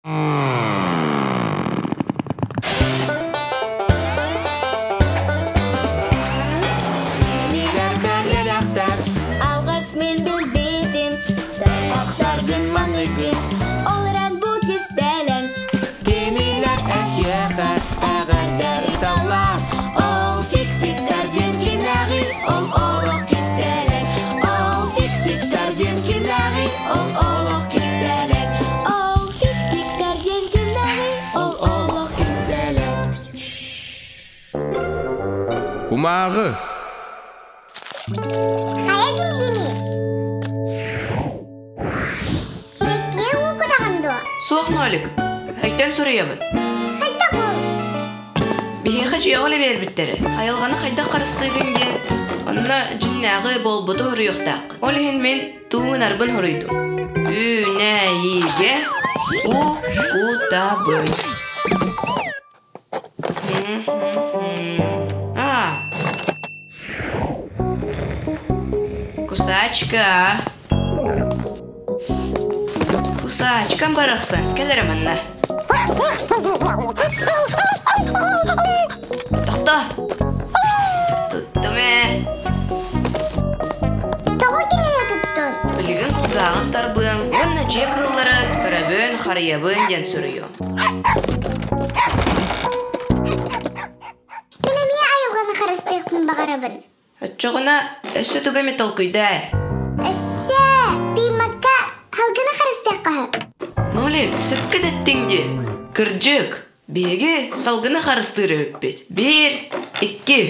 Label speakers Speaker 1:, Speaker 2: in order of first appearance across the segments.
Speaker 1: Алгыс мин билбитим, охторгун маныгын, ол эрэн бу кистэлэҥ.
Speaker 2: Кинилэр эһиэхэ эҕэрдэ ыыталлар.
Speaker 1: Ол фиксиктэр диэн кимнээҕий, ол олох кистэлэҥ. Ол фиксиктэр диэн кимнээҕий, ол олох кистэлэҥ. Ол фиксиктэр диэн кимнээҕий, ол олох кистэлэҥ.
Speaker 3: Кумааҕы.
Speaker 4: Хайа кимсимис? Сибэккигэ уу кутаҕын дуо?
Speaker 5: Суох, Нолик. Өйтөн суруйабын.
Speaker 4: Хайдах ол?
Speaker 5: Биһиэхэ дьиэҕэ үлэ биэрбиттэрэ. Айылҕаны хайдах харыстыыгын диэн, онно дьиҥнээҕи буолбуту суруйуохтааххын. Ол иһин мин тууҥунарбын суруйдум. Үүнээйигэ уу кутабын. А. Кусачка. Кусачкам барахсан, кэл эрэ манна. Тохто. Туттум ээ.
Speaker 4: Тоҕо кинини туттун?
Speaker 5: Билигин кулгааҕын тарбыам уонна дьиэ кыылларын көрөбүн, харыйабын диэн суруйуом.
Speaker 4: Мин эмиэ айылҕаны харыстыахпын баҕарабын.
Speaker 5: Оччоҕуна өссө тугу эмэ толкуйдаа.
Speaker 4: Өссө тыыммакка халгыны харыстыахха сөп.
Speaker 5: Нолик, сөпкө да эттиҥ дии. Кырдьык, биһиги салгыны харыстыыр эбиппит. Биир, икки.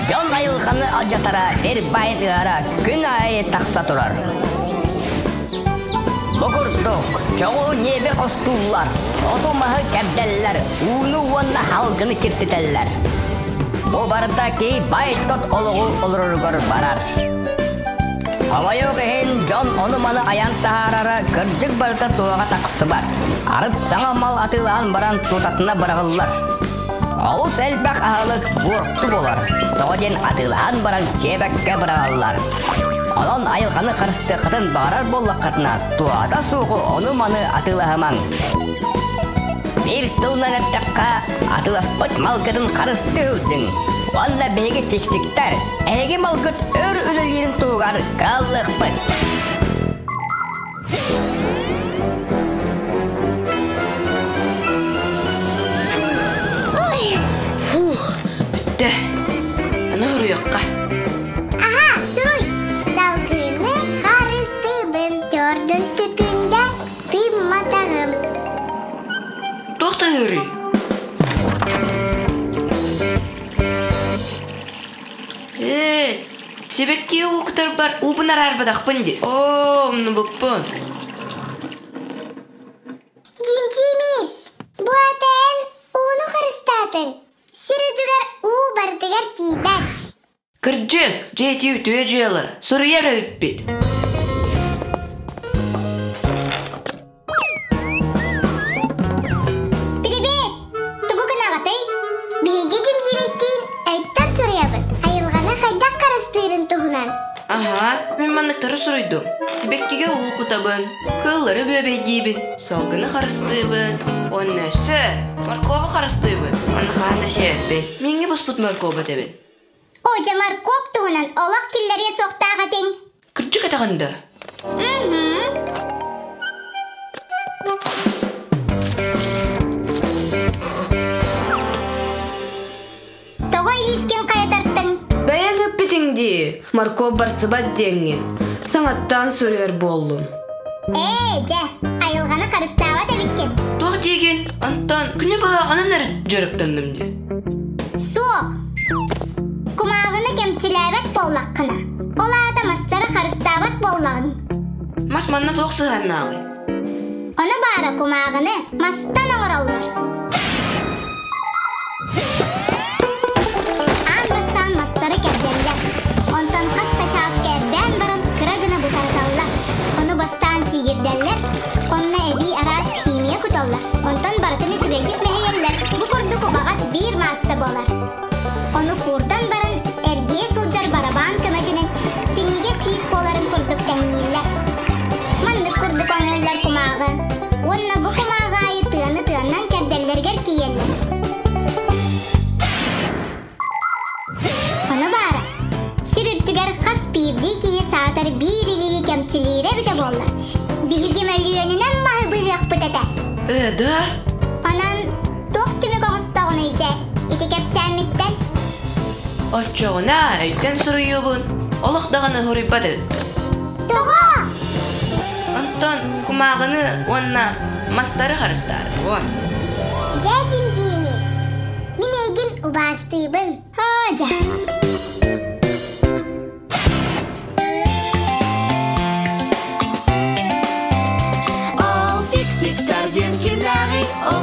Speaker 6: Дьон айылҕаны алдьатара сир баайын ыара күн аайы тахса турар. Бу курдук, чоҕу ньиэби хостууллар, оту-маһы кэрдэллэр, ууну уонна салгыны киртитэллэр. Бу барыта киһи баай-тот олоҕу олороругар барар. Хомойуох иһин, дьон ону-маны айан таһаарара кырдьык барыта туоҕа тахсыбат. Арыт саҥа мал атыылаһан баран тутатына быраҕыллар. Олус элбэх аһылык буорту буолар. Тоҕо диэн атыылаһан баран сиэбэккэ быраҕаллар. Онон айылҕаны харыстыаххытын баҕарар буоллаххытына, туһата суоҕу ону-маны атыылаһымаҥ. Биир тылынан эттэххэ, атыыласпыт малгытын харыстыы сылдьыҥ. Уонна биһиги фиксиктэр, эһиги малгыт өр үлэлиирин туһугар кыаллыахпыт.
Speaker 4: Ой!
Speaker 5: Фух, бүттэ. Аны хоруйуохха.
Speaker 4: Аха, суруй. Салгыны харыстыыбын, төрдүн сүкүндэ тыымматаҕым.
Speaker 5: Туох таһыырый? Ээ, сибэкки угуктарбар уубун араарбатахпын дии. Оо, умнубуппун.
Speaker 4: Димтимис, бу атаан ууну харыстаатыҥ. Сир үрдүгэр уу барытыгар тиийбэт.
Speaker 5: Кырдьык, дьэ ити үтүө дьыала, суруйар эбиппит.
Speaker 4: Привет! Тугу гынаҕытый? Биһиги Димтимистиин өйтөн суруйабыт. Айылҕаны хайдах харыстыырын туһунан.
Speaker 5: Аһаа, мин манныктары суруйдум. Сибэккигэ уу кутабын, кыыллары бүөбэйдиибин, салгыны харыстыыбын, уонна өссө моркуобу харыстыыбын. Онно хаһан да сиэппин. Миҥҥэ буспут моркуобу этэбин.
Speaker 4: О, дьэ моркуоп туһунан олох киллэриэ суохтаах этиҥ.
Speaker 5: Кырдьык этэҕин да?
Speaker 4: Тоҕо илиискин хайа тартыҥ?
Speaker 7: Бэйэҥ ыппытыҥ дии, моркуоп барсыбат диэҥҥин. Саҥаттаан суруйар буоллум.
Speaker 4: Ээ, дьэ, айылҕаны харыстаабат эбиккин.
Speaker 5: Туох диигин? Антон, күнү быһа онон эрэ дьарыктанным дии.
Speaker 4: Суох. Кумааҕыны кэмчилээбэт буоллаххына, ол аата мастары харыстаабат буоллаҕыҥ.
Speaker 5: Мас манна туох сыһыаннааҕый?
Speaker 4: Ону баара кумааҕыны мастан оҥороллор. Аан бастаан мастары кэрдэллэр. Онтон хас да чаас кэрдээн баран кыра гына бытарыталлар. Ону бастаан сиигирдэллэр, онно эбии араас химия куталлар. Онтон барытын үчүгэйдик мэһийэллэр. Бу курдук убаҕас биир маасса буолар. Ону куурдан баран эргийэ сылдьар
Speaker 5: Ээ, да?
Speaker 4: Онон туох түмүк оҕустоҕунуй дьэ, ити кэпсээммиттэн?
Speaker 5: Оччоҕуна өйтөн суруйуубун, олох даҕаны суруйбат эбиппин.
Speaker 4: Тоҕо?
Speaker 5: Онтон кумааҕыны уонна мастары харыстаары. Уон.
Speaker 4: Дьэ, Дим-Димис, мин эйигин убаастыыбын. Оо, дьэ.
Speaker 1: Ол фиксиктар диэн кимнээҕий? Ол